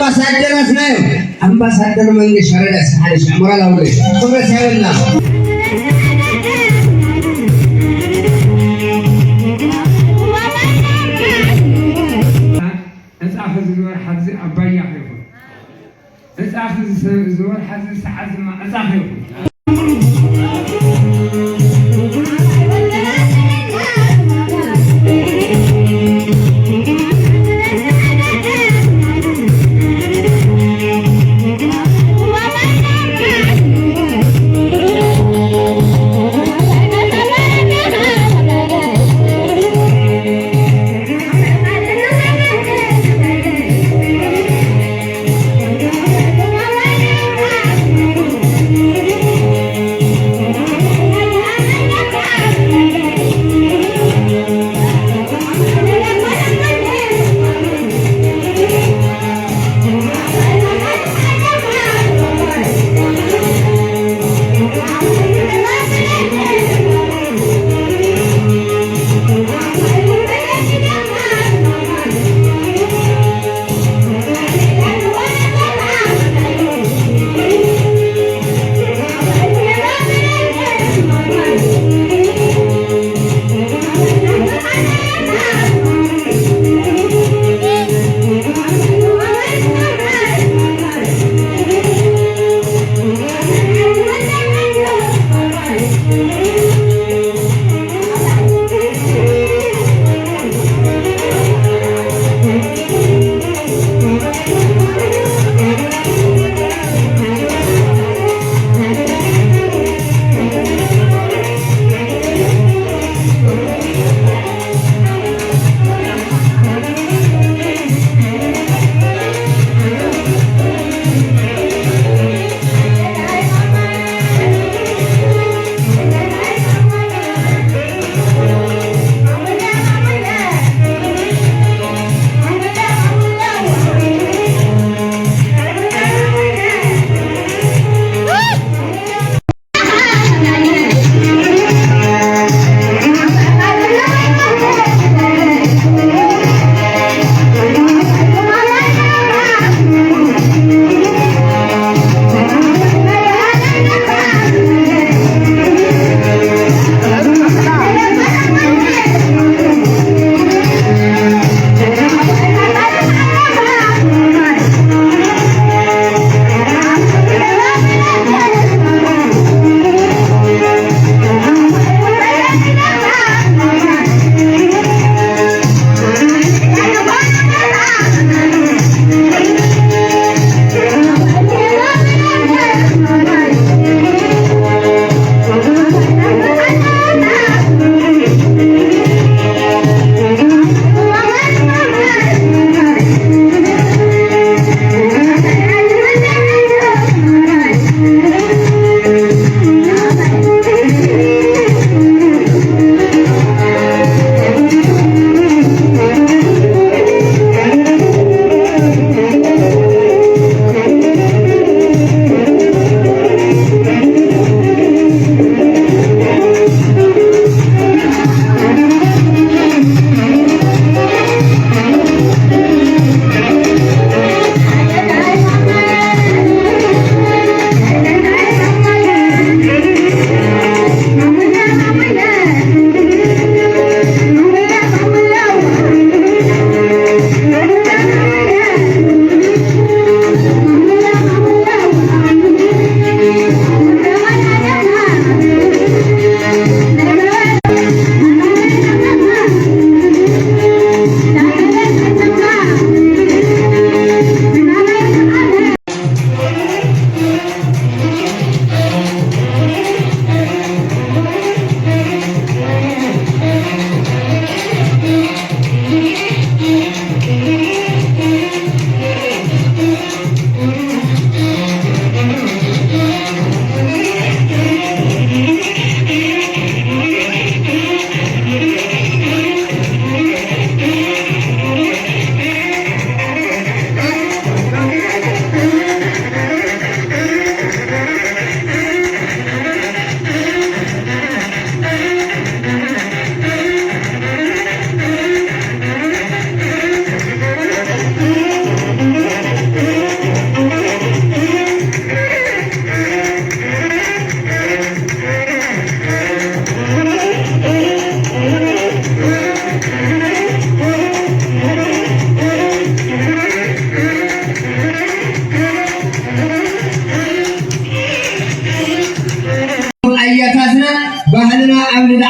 ኣምባሳደራትና እዮም። ኣምባሳደር መንገሻ ረዳስ ሓደ ሻዕ ሞራል ኣውርድ። ክብረት ያበልና። ዕፃ ኸዚ ዝወርሓ እዚ ኣባያ ኸይኹን። ዕፃ ኸዚ ዝወርሓ እዚ ሰዓት ድማ ዕፃ ኸይኹን።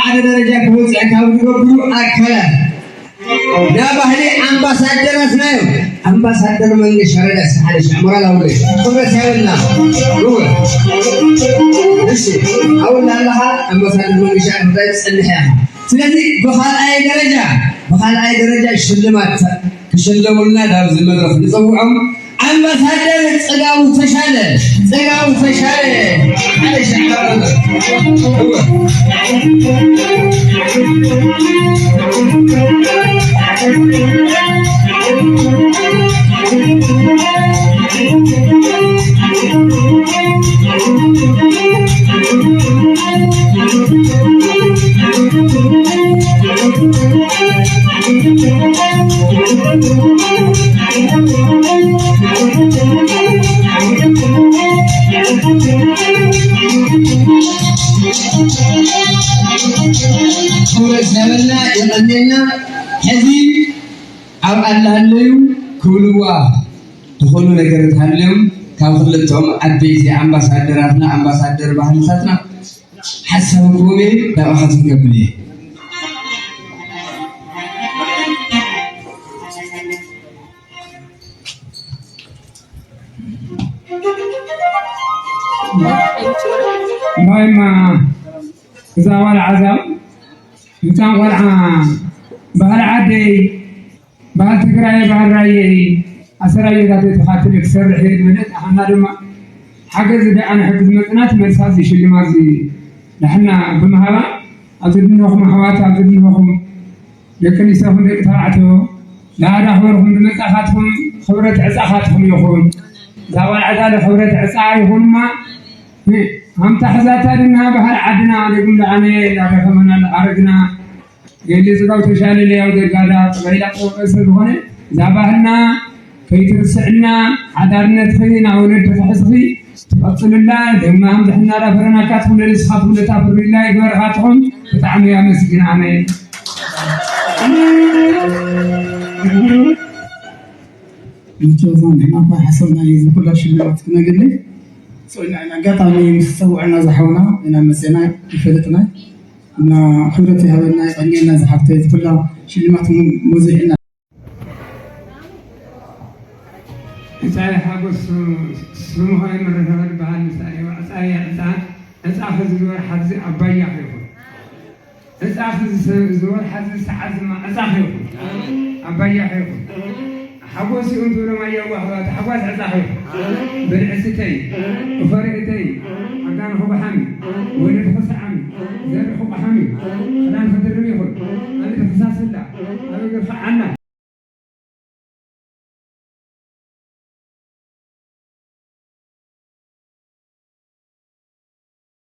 ሓደ ደረጃ ክበፅዕ ካብ ዝገብሩ ኣካላት ናይ ባህሊ ኣምባሳደራትና እዮም። ኣምባሳደር መንገሻ ረዳ ሓደ ሽዕ ሞራል ኣውለ ክብረት ይሃበልና። እወ። እሺ፣ ኣውላ ኣለኻ ኣምባሳደር መንገሻ እንታይ ትጸንሕ ኢኻ? ስለዚ ብኻልኣይ ደረጃ፣ ብኻልኣይ ደረጃ ሽልማት ክሽለሙልና ናብዚ መድረኽ ንጸውዖም። ኣምባሳደር ጽጋቡ ተሻለ፣ ጽጋቡ ተሻለ፣ ሓደ ሻዕራብ። እወ። ክብረት ይሃበልና፣ የቐንየልና። ሕዚ ኣብ ኣላሃለዩ ክብልዋ ዝኾኑ ነገራት ሃልዮም ካብ ክልተኦም ዓበይቲ ኣምባሳደራትና፣ ኣምባሳደር ባህልታትና ሓሳብ ክህቡ ናብኣኻትኩም ከብል እየ። ማይማ እዛ ጓል ዓዛም ህፃን ቆልዓ ባህሊ ዓደይ፣ ባህሊ ትግራይ፣ ባህሊ ራየይ፣ ኣሰራየታት ተኻትል ክሰርሕ እየ ዝበለት፣ ኣሓና ድማ ሓገዝ ደኣ ንሕግዝ መፅናት መልሳ እዚ ሽልማት እዚ ንሕና ብምሃባ፣ ኣብዚ ድንሆኹም ኣሕዋት፣ ኣብዚ ድንሆኹም ደቂ ኣንስትዮኹም ደቂ ተባዕትዮ፣ ዳዳ ክበርኹም ዝመጻኻትኩም ክብረት ዕጻኻትኩም ይኹን። እዛ ጓል ዕጣ ለኽብረት ዕጻ ይኹንማ፣ እ፣ ኣምታ ሕዛታ ድና ባህር ዓድና፣ ደግም ደኣነ ላረኸመና ለኣረግና፣ ገሊ ስጋው ተሻለ ለያው ደጋዳ፣ ጥበይላ ጥበብ ሰብ ዝኾነ፣ እዛ ባህልና ከይትርስዕልና፣ ሓዳርነትኺ ናብ ወለዲ ክሕዝኺ ትቐጽሉላ፣ ድማ ምድሕና ዳፈረናካትኩም፣ ለንስኻትኩም ለታፍሩላ ይግበርኻትኩም። ብጣዕሚ ኣመስግን። ኣሜን። ምቸዛ ንሕና እኳ ሓሰብና እዩ፣ እዚ ኩላ ሽልማት ክነግኒ። ሶ፣ ኢና፣ ኢና ኣጋጣሚ ምስ ጸውዐና ዝሓውና ኢና መጽና ይፈልጥና። እና ክብረት ይሃበልና፣ ይቐንየልና፣ ዝሓፍተ፣ እዚ ኩላ ሽልማት ሙ-፣ ሙዚሕና። እንታይ ሓጎስ ስሙ ኸ ይምርር ዝበሃል ምሳሌ እዩ። ዕፃ እየ ዕፃ፣ ዕፃ ኸዚ ዝወርሓ እዚ ኣባያ ኸይኹን። ዕፃ ኸዚ ዝወርሓ እዚ ሰዓት ድማ ዕፃ ኸይኹን። ኣባያ ኸይኹን። ሓጎስ ይኹን ትብሎም ኣየዋ ኣሕዋት፣ ሓጓስ ዕፃ ኸይኹን። ብልዒ ስተይ፣ እፈሪ እተይ፣ ኣጋንኹ ብሓሚ፣ ወለድኹ ሰዓሚ፣ ዘርእኹ ብሓሚ፣ ክዳን ኸድርብ ይኹን፣ ኣብ ኢድ ኽሳስላ፣ ኣብ እግሪ ኸዓና።